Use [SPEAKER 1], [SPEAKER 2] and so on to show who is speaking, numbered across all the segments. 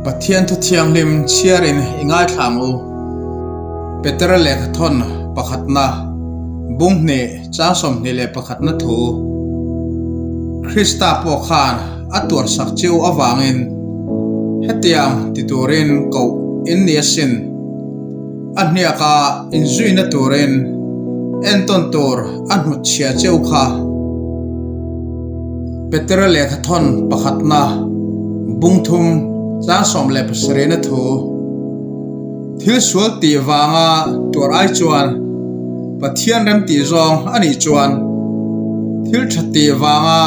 [SPEAKER 1] Pathian thu thianghlim chhiarin i ngaithla ang u. Petera lehkhathawn pakhatna, bung hnih chang 21 na thu. Krista pawh khan a tuarsak chiu avangin hetiang ti turin koh in ni asin. A hniaka inzuina turin entawn tur a hnutchhiah cheu kha. Petera lehkhathawn pakhatna, bung thum, tlang 17 na thu. Thil sual tih vanga tuar ai chuan Pathian remtih zawng a nih chuan thil tha tih vanga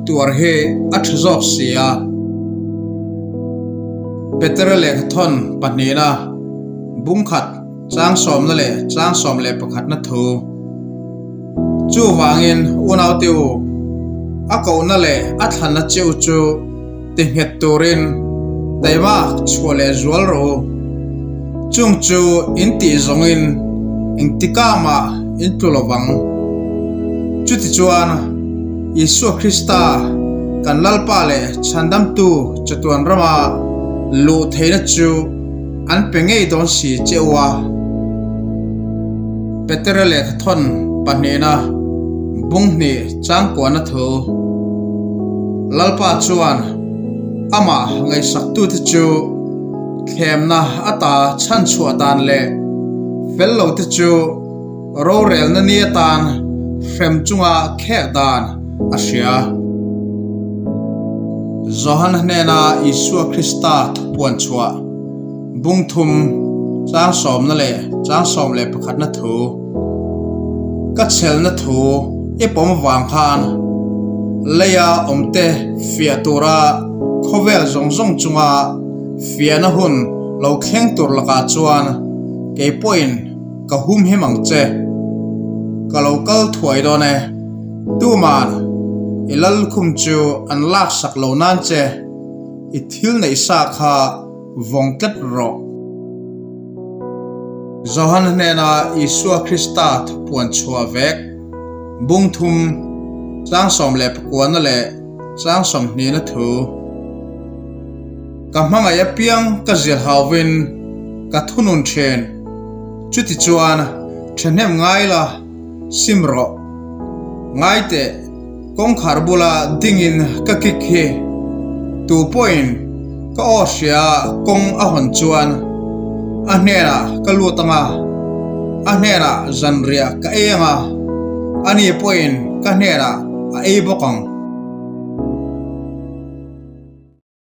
[SPEAKER 1] tuar hi a tha zawk si a. Petera lehkhathawn pahnihna, bung khat, chang sawmna leh chang 11 na thu. Chuvangin unaute u, a kohna leh a thlanna che u chu ti nghet turin taima chhuah leh zual rawh u. Chung chu in tih zawngin engtikah mah in tlu lo vang. Chutichuan, Isua Krista kan Lalpa leh Chhandamtu chatuan rama luh theihna chu an pe ngei dawn si che u a. Petera lehkhathawn pahnihna bung hnih changkuahna thu Lalpa chuan amah ngaihsaktute chu thlemna ata chhanchhuah dan leh fel lote chu rorelna ni atan hrem chunga khek dan a hria. Johana hnena Isua Krista thupuan chhuah. Bung thum, chang sawmna leh chang 11 na thu, Ka chhelna thu i pawm vang khan leia awmte fiah tura khawvel zawng zawng chunga fiahna hun lo thleng tur lakah chuan kei pawhin ka humhim ang che. Ka lo kal thuai dawn e. Tuman i lallukhum chu an laksak lo nan che i thil neih sa kha vawng tlat rawh. Johan hnena Isua Krista thupuan chhuah vek, bung thum, chang 19 na leh chang 20 na thu. Ka hmangaih apiang ka zir hauvin ka thunun thin, chutichuan thahnem ngai la sim rawh. Ngai teh. Kawngkhar bula dingin ka kik hi tu pawhin ka aw hria kawng a hawn chuan a hnenah ka lut ang a, a hnenah zanriah ka ei ang a, ani pawhin ka hnenah a ei bawk ang.